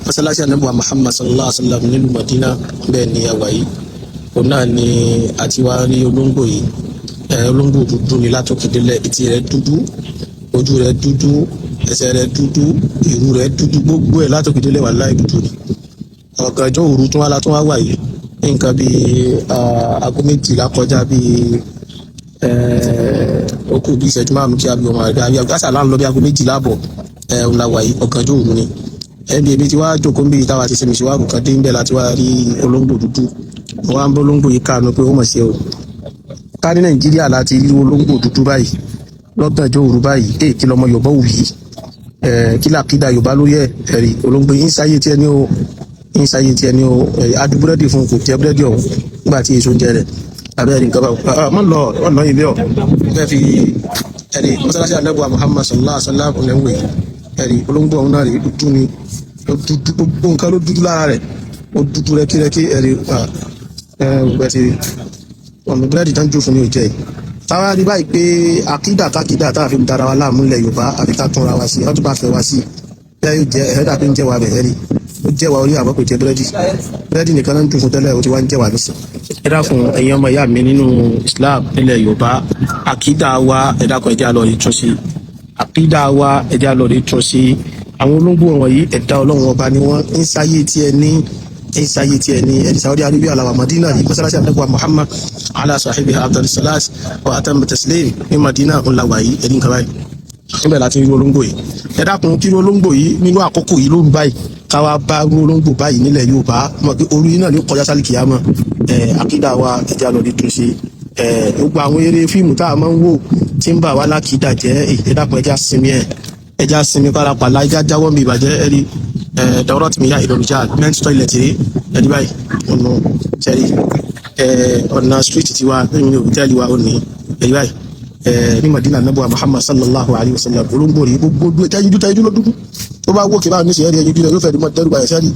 Mọ́sálásí Ànábì wa Muhammad sallallahu alaihi wa sallam nílùú Madina, bẹ́ẹ̀ ni àwa yìí, òun náà ni àti wá rí olóńgbò yìí. Olóńgbò dúdú ni látòkè délẹ̀. Etí rẹ̀ dúdú, ojú rẹ̀ dúdú, ẹsẹ̀ rẹ̀ dúdú, ìrù rẹ̀ dúdú, gbogbo ẹ̀ látòkè délẹ̀, wàláhì, dúdú ni. Ọ̀gànjọ́ òru tún wá la tún wá wà yìí, nǹkan bíi 12:00 kọjá bíi ó kù bí ìṣẹ́jú 5 kí a bí ọmọ rẹ̀ àbí àṣà là ń lọ bí 12:30 ẹ̀ ń la wà yìí. Ọ̀gànjọ́ òru ni. Ẹbí ebi tí wàá jókòó níbi táwa ti sinmi síwájú kan dé níbẹ̀ láti wá rí olóńgbò dúdú. Wọ́n á ń bọ́ olóńgbò yìí káànú pé ó mọ̀ sí o. Ká ní Nàìjíríà láti rí olóńgbò dúdú báyìí lọ́gànjọ́ òru báyìí, èyí kí lọmọ Yorùbá wù yìí, kí làkídà Yorùbá lórí ẹ̀? Ẹ̀rí olóńgbò yìí ń sáyé tiẹ̀ ní o, ń sáyé tiẹ̀ ní o. Ẹ̀rí adu búrẹ́dì fún, kò jẹ búrẹ́dì ọ̀hún nígbà tí èso ń jẹ rẹ̀. Abẹ́rẹ́ nǹkan báwo, mọ̀ lọ mọ̀ lọ ilé ọ̀ fẹ́ fi. Ẹ̀rí mọ́sálásí Ànábì Muhammad sallallahu alaihi wa sallam ọ̀nà ìwé. Ẹ̀rí olóńgbò ọ̀hún náà rí, dúdú ni, ó dúdú, gbogbo nǹkan ló dúdú lára rẹ̀, ó dúdú rẹ́kírẹ́kí. Ẹ̀rí ẹ̀ ti ọ̀nà búrẹ́dì tán jù fún mi ò jẹ́ yìí. Táwa rí báyìí pé àkídà kákídà tá a fi ń dara wa láàmú ilẹ̀ Yorùbá, àfi ká túnra wa sí, wọ́n tún bá fẹ́ wa sí bẹ́ẹ̀, yóò jẹ́ ẹ̀ẹ́dà pé ń jẹ́ wa bẹ̀. Ẹ̀rí ó jẹ́ wa orí àbọ̀, kò jẹ́ búrẹ́dì. Búrẹ́dì nìkan náà ń dùn fún tẹ́lẹ̀, ó ti wá ń jẹ́ wa nísìn. Ẹ dákun, ẹ̀yin ọmọ ìyá mi nínú Islam nílẹ̀ Yorùbá, àkídà wa, ẹ dákun, ẹ jẹ́ á lọ rí tún sí. Àkídà wa, ẹ jẹ́ á lọ rí tún sí. Àwọn olóńgbò wọ̀nyí, ẹ̀dá Ọlọ́run Ọba ni wọ́n ń sáyé tí ẹ ní ń sáyé tí ẹ ní. Ẹni Saudi Arabia làwà, Madina ní mọ́sálásí Ànábì Muhammad ala sahibi afdal salat wa atam taslim ní Madina ńlá wà yìí. Ẹni nǹkan báyìí níbẹ̀ láti rí olóńgbò yìí. Ẹ dákun, kí olóńgbò yìí nínú àkókò yìí lóru báyìí, káwa bá rú olóńgbò báyìí nílẹ̀ Yorùbá, mọ̀ pé orí náà ní kọjá sálì kìyàmọ̀. Ẹ àkídà wa, ẹ jẹ́ á lọ rí tún ṣe. Ẹ gbogbo àwọn eré fíìmù tá a máa ń wò tí ń bà wá lákìdá jẹ́, ẹ dákun, ẹ jẹ́ á sinmi, ẹ jẹ́ á sinmi pálapàla, ẹ jẹ́ á jáwọ́ mi ìbàjẹ́. Ẹ rí ẹ dọ̀rọ̀ tí mi yá ìlọrìjà men's toilet rí. Ẹ rí báyìí, ọ̀nà sẹ́rí ẹ ọ̀nà street tiwa nínú hòtẹ́ẹ̀lì wa ò ní. Ẹ rí báyìí ẹ ní Madina Anabu Muhammad sallallahu alayhi wa sallam. Olóńgbò rí gbogbo tẹ́jú tẹ́jú ló dúdú tó bá wókè báwọn níṣẹ́ ẹ̀rí ẹ̀yìn yóò fẹ́ di mọ́ dẹ́rù báyìí. Sẹ́rí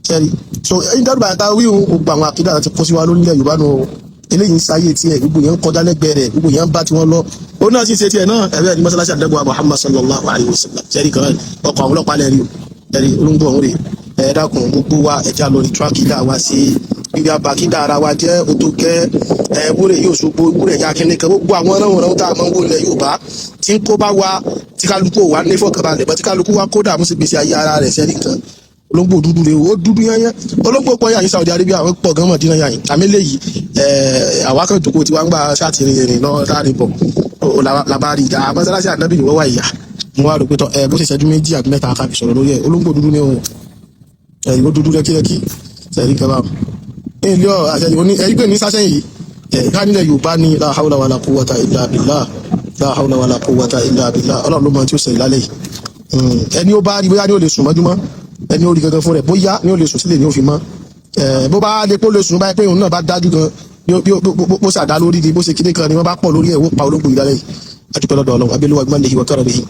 sẹ́rí so ẹ̀yìn dẹ́rù báyìí tá wíhun gbogbo àwọn àkídà ti kó sí wa lórílẹ̀ Yorùbá nù. Eléyìí ń sáyé tiẹ̀, gbogbo yẹn ń kọjá lẹ́gbẹ̀ẹ́ rẹ̀, gbogbo yẹn ń bá tiwọn lọ, ó náà sì ṣe tiẹ̀ náà. Ẹ̀rẹ́ ní mọ́sálásí Ànábì Muhammad sallallahu alayhi wa sallam. Sẹ́rí kan ọkọ̀ àwọn ọlọ́pàá lẹ́rí o, ẹ̀rí olóńgbò ọ̀hún rè. Ẹ dákun, gbogbo wa, ẹ já lórí tírákìdá wa sí ibi àbàkídà ara wa jẹ́ òtò kẹ́ ẹ wúrẹ̀ yóò ṣogbo wúrẹ̀ ya kínní kan. Gbogbo àwọn ọ̀rọ̀ tá a máa ń wò ilẹ̀ Yorùbá tí ń kó bá wa, tí kálukú wà ní fọkànbalẹ̀ bọ́, tí kálukú wa kó dààmú sí gbèsè ayé ara rẹ̀. Sẹ́rí kan olóńgbò dúdú rè, ó dúdú yányán. Olóńgbò pọ̀ yàyín Saudi Arabia, àwọn pọ̀ gan Mọ̀dínà yàyín. Àmì eléyìí àwa kan jòkó tí wọ́n ń gbà ṣáàtìrìn rìn lọ láàrin bọ̀ làbárí ìdá mọ́sálásí Ànábì ni wọ́n wà ìyá. Mo wá rò pé tọ́ ẹ bó ṣe ìṣẹ́jú 2 àbí 3 ká fi sọ̀rọ̀ lórí ẹ̀. Olóńgbò dúdú ní ohun ẹ̀, ó dúdú rẹ́kírẹ́kí. Sẹ́rí kan báwọn ilé ọ̀ àṣẹ òní ẹ̀rí pé ní sásẹ̀yìn yìí ẹ̀ ká nílẹ̀ Yorùbá ní la hawla wala quwwata illa billah, la hawla wala quwwata illa billah. Ọlọ́run ló mọ tí ó ṣẹlẹ̀ lálẹ́ yìí. Ẹni ó bá rí, bóyá ní ó lè sùn mọ́júmọ́, ẹni ó rí gangan fún rẹ̀, bóyá ní ó lè sùn sílẹ̀ ní ó fi mọ́. Bó bá lè kó lè sùn báyìí pé òun náà bá dájú gan bó ṣàdá lórí ni, bó ṣe kíní kan ni wọ́n bá pọ̀ lórí ẹ̀, wó pa olóńgbò yìí lálẹ́ yìí. Adúpẹ́ lọ́dọ̀ Ọlọ́run abẹ́lúwa gbọ́n wa karamihi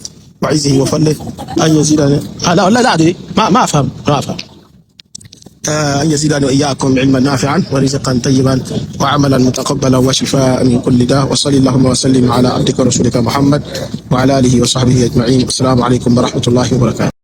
wa izzihi wa fadlihi an yazidana لا لا لا أدري ما أفهم ما أفهم أن يزيدنا وإياكم علما نافعا ورزقا طيبا وعملا متقبلا وشفاء من كل داء، وصلى اللهم وسلم على عبدك ورسولك محمد وعلى آله وصحبه أجمعين. والسلام عليكم ورحمة الله وبركاته.